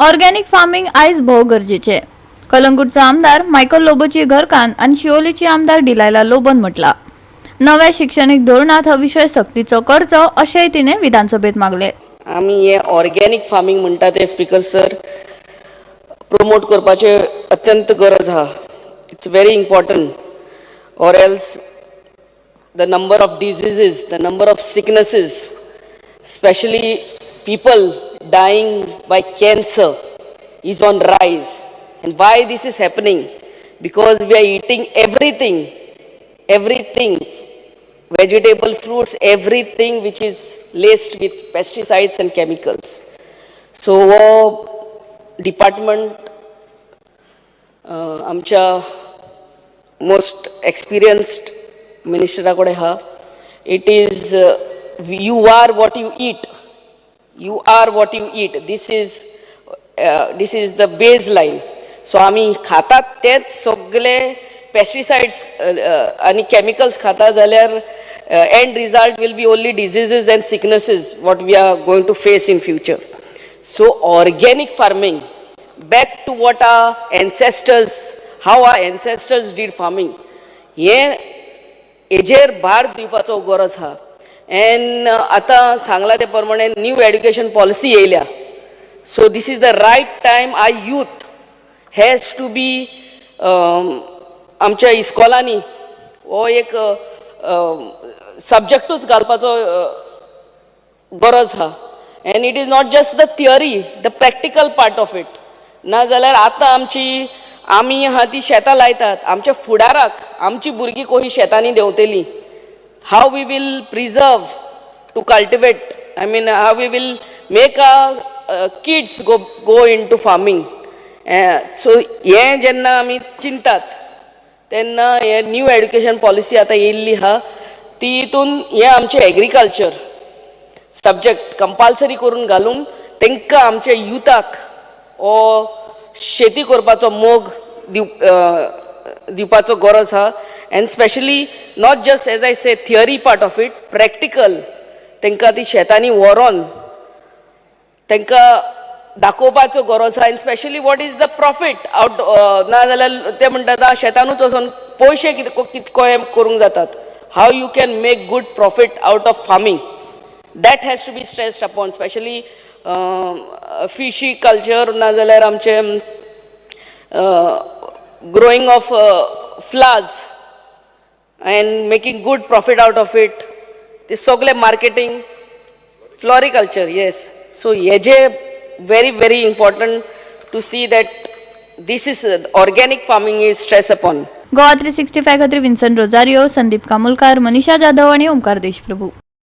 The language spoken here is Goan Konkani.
ऑर्गॅनिक फार्मिंग आयज भोव गरजेचें. कलंगूटचो आमदार मायकल लोबोची घरकान्न आनी शिवोलीची आमदार डिलायला लोबोन म्हटला. नव्या शिक्षणीक धोरणात हो विशय सक्तीचो करचो अशेंय तिणें विधानसभेत मागलें. आमी हे ऑर्गेनीक फार्मींग म्हणटा तें, स्पिकर सर, प्रमोट करपाचें अत्यंत गरज आहा. It's very important, or else the number of diseases, the number of sicknesses, specially people dying by cancer, is on rise. And why this is happening? Because we are eating everything, everything, vegetable, fruits, everything which is laced with pesticides and chemicals. So हो डिपार्टमेंट आमच्या मोस्ट एक्सपिरियन्स्ड मिनिस्टरा कडेन आहा. It is, you are what you eat, you are what you eat. This is the base line. So आमी खातात तेच सगळे पेस्टिसायड्स आनी केमिकल्स खाता जाल्यार end result will be only diseases and sicknesses what we are going to face in future. So organic farming, back to what our ancestors, how our ancestors did farming, हें हेजेर भार दिवपाचो गरज आहा. एन्ड आतां सांगलां ते प्रमाणे न्यू एड्युकेशन पॉलिसी येयल्या, so this is the right time our youth has to be, आमच्या इस्कॉलांनी हो एक सब्जॅक्टूच घालपाचो गरज आहा. And it is not just the theory, the practical part of it. ना जाल्यार आतां आमची आमी आहा ती शेतां लायतात, आमच्या फुडाराक आमची भुरगीं कशी शेतांनी देंवतली? How we will preserve to cultivate, I mean, how we will make our kids go into farming? So हें जेन्ना आमी चिंतात तेन्ना हे न्यू एड्युकेशन पॉलिसी आतां येयल्ली आहा, ती हितून हें आमचें एग्रीकल्चर सब्जॅक्ट कंपालसरी करून घालून तांकां, आमच्या युथाक हो शेती करपाचो मोग दिवपाचो गरज आहा. And specially not just, as I say, theory part of it, practical तांकां ती शेतांनी व्हरोन तांकां दाखोवपाचो गरज आहा, and specially what is the profit out. ना जाल्यार ते म्हणटात, "आ, शेतानूच वचोन पयशे कितको कितको हे करूंक जातात." How you can make good profit out of farming, that has to be stressed upon, specially fishy culture, ना जाल्यार आमचे growing of flowers and making good profit out of it, ते सगळे मार्केटींग, फ्लॉरिकल्चर, येस. सो हेजे very very important to see that this is organic farming is stress upon. Goa 365 खातीर विन्सन रोजारियो, संदीप कामुलकार, मनीषा जाधव आणि ओमकार देशप्रभू.